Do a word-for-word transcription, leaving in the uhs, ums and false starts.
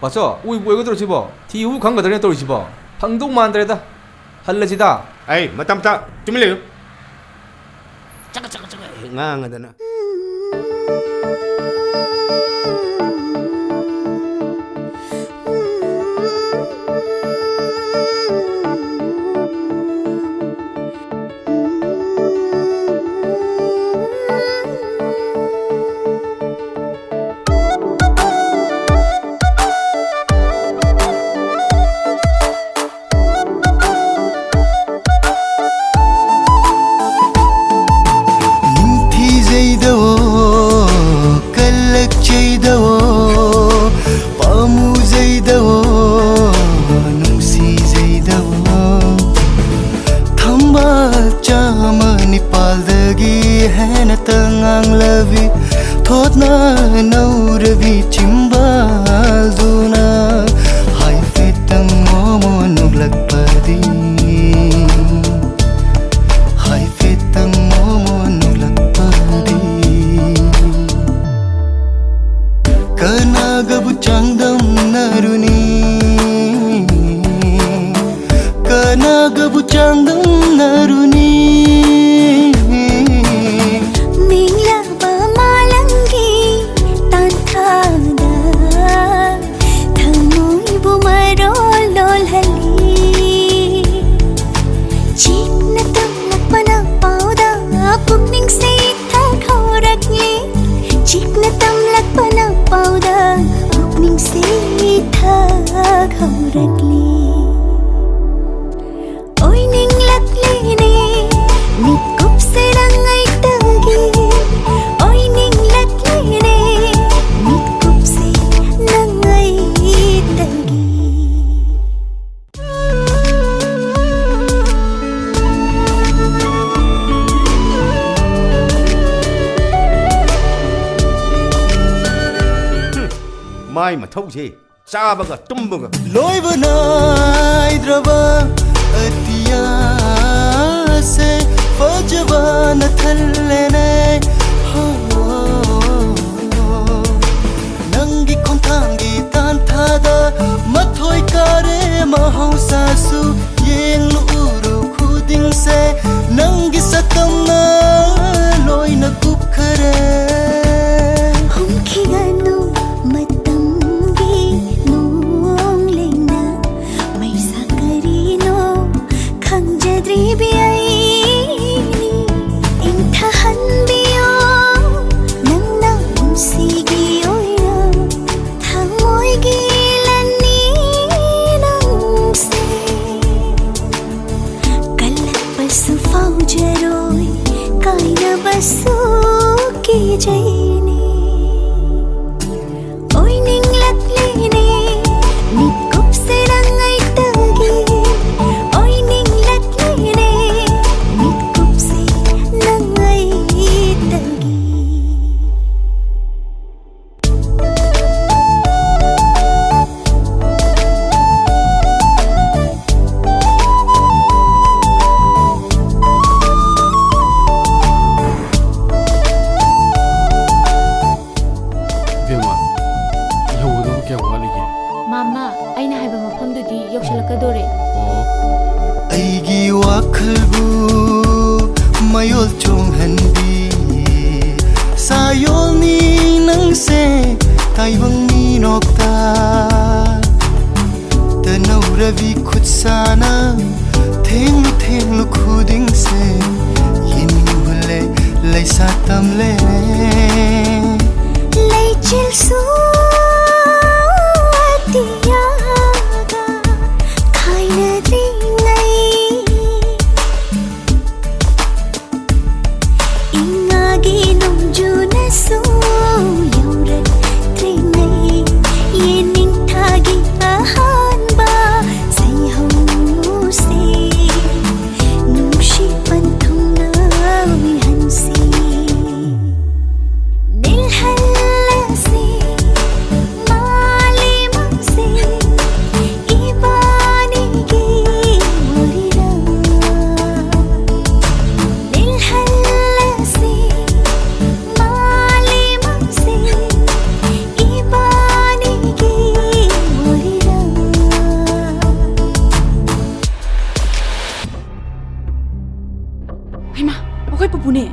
ꯄꯥꯆꯧ, ꯑꯣꯏꯕꯨ ꯑꯣꯏꯒꯗ꯭ꯔꯣ ꯁꯤꯕꯣ? ꯊꯤꯕꯨ ꯈꯪꯒꯗ꯭ꯔꯅꯦ ꯇꯧꯔꯤꯁꯤꯕꯣ? ꯐꯪꯗꯧ ꯃꯥꯟꯗ꯭ꯔꯦꯗ꯫ ꯍꯜꯂꯁꯤꯗ꯫ ꯑꯩ ꯃꯇꯝꯇ ꯇꯨꯃꯤꯟ ꯂꯩꯌꯨ꯫ ꯆꯒꯠ ꯆꯒꯠ ꯆꯒꯠ ꯉꯥꯡꯉꯗꯅ꯫ ꯅꯤꯡꯊꯤꯖꯩꯗꯋꯣ, ꯀꯜꯂꯛꯆꯩꯗꯋꯣ, ꯄꯥꯝꯃꯨꯖꯩꯗꯋꯣ, ꯅꯨꯡꯁꯤꯖꯩꯗꯋꯣ꯫ ꯊꯝꯕꯥꯜ ꯆꯥꯃ ꯅꯤꯄꯥꯜꯗꯒꯤ ꯍꯦꯟꯅ ꯇꯉꯥꯡꯂꯕꯤ, ꯊꯣꯠꯅ ꯅꯧꯔꯕꯤ ꯆꯤꯝꯕꯥꯜꯗꯨꯅ ꯍꯥꯏꯐꯦꯠꯇꯪ ꯃꯣꯃꯣꯟ ꯅꯣꯛꯂꯛꯄꯗꯤ, ꯍꯥꯏꯐꯦꯠꯇꯪ ꯃꯣꯃꯣꯟ ꯅꯣꯛꯂꯛꯄꯗꯤ꯫ ꯀꯅꯥꯒꯕꯨ ꯆꯥꯡꯗꯝꯅꯔꯨꯅꯤ? ꯀꯅꯥꯒꯕꯨ ꯆꯥꯡꯗꯝꯅꯔꯨꯅꯤ? ꯃꯤꯡꯂꯕ ꯃꯥꯂꯪꯒꯤ ꯇꯥꯟꯊꯥꯗ ꯊꯃꯣꯏꯕꯨ ꯃꯔꯣꯜ ꯂꯣꯜꯍꯜꯂꯤ꯫ ꯆꯤꯛꯅ ꯇꯝꯂꯛꯄꯅ ꯄꯥꯎꯗ ꯄꯨꯛꯅꯤꯡꯁꯦ ꯏꯊꯛ ꯍꯧꯔꯛꯂꯤ꯫ ꯆꯤꯛꯅ ꯇꯝꯂꯛꯄꯅ ꯄꯥꯎꯗ ꯄꯨꯛꯅꯤꯡꯁꯦ ꯏꯊꯛ ꯍꯧꯔꯛꯂꯤ꯫ ꯑꯣꯏꯅꯤꯡꯂꯛꯂꯤꯅꯦ ꯃꯤꯠꯀꯨꯞꯁꯦ ꯅꯪ ꯑꯩꯇꯒꯤ꯫ ꯑꯣꯏꯅꯤꯡꯂꯛꯂꯤꯅꯦ ꯃꯤꯠꯀꯨꯞꯁꯦ ꯅꯪ ꯑꯩꯇꯒꯤ꯫ ꯃꯥꯏ ꯃꯊꯧꯁꯦ ꯆꯥꯕꯒ ꯇꯨꯝꯕꯒ꯫ ꯂꯣꯏꯕ ꯅꯥꯏꯗ꯭ꯔꯕ ꯑꯇꯤꯌꯥꯁꯦ ꯐꯖꯕꯅ ꯊꯜꯂꯦꯅꯦ꯫ ꯍꯣ, ꯅꯪꯒꯤ ꯈꯣꯡꯊꯥꯡꯒꯤ ꯇꯥꯟꯊꯥ ꯑꯣꯅꯤ ꯅꯪꯁꯦ ꯇꯥꯏꯕꯪ ꯃꯤꯅꯣꯛꯇ ꯇꯅꯧꯔꯕꯤ ꯈꯨꯠꯁꯥꯅ ꯊꯦꯡꯂꯨ ꯊꯦꯡꯂꯨ ꯈꯨꯗꯤꯡꯁꯦ ꯌꯦꯡꯅꯤꯡꯍꯨꯜꯂꯦ ꯂꯩꯁꯥ ꯇꯝꯂꯦ ꯂꯩꯆꯤꯜꯁꯨ ꯑꯇꯤꯌꯥꯒ ꯈꯥꯏꯅꯗ꯭ꯔꯤꯉꯩ ꯏꯉꯥꯒꯤ ꯅꯣꯡꯖꯨꯅꯁꯨ ꯌꯧꯔꯛꯇ꯭ꯔꯤꯉꯩ ꯌꯦꯅꯤꯡꯊꯥꯒꯤ ꯑꯍꯥꯟꯕ ꯁꯩꯍꯧꯁꯦ ꯅꯨꯡꯁꯤ ꯄꯟꯊꯨꯡꯅ ꯑꯣꯏꯍꯟꯁꯤ ꯅꯤꯜꯍꯜꯂꯁꯤ ꯃꯥꯂꯦꯃꯛꯁꯦ ꯏꯕꯥꯅꯤꯒꯤ ꯃꯣꯔꯤꯗ ꯅꯤꯜꯍꯜꯂꯁꯤ ꯃꯥꯂꯦꯃꯛꯁꯦ ꯏꯕꯥꯅꯤꯒꯤ ꯃꯣꯔꯤꯗ ꯍꯩꯃꯥ, ꯑꯩꯈꯣꯏ ꯄꯨꯄꯨꯅꯦ꯫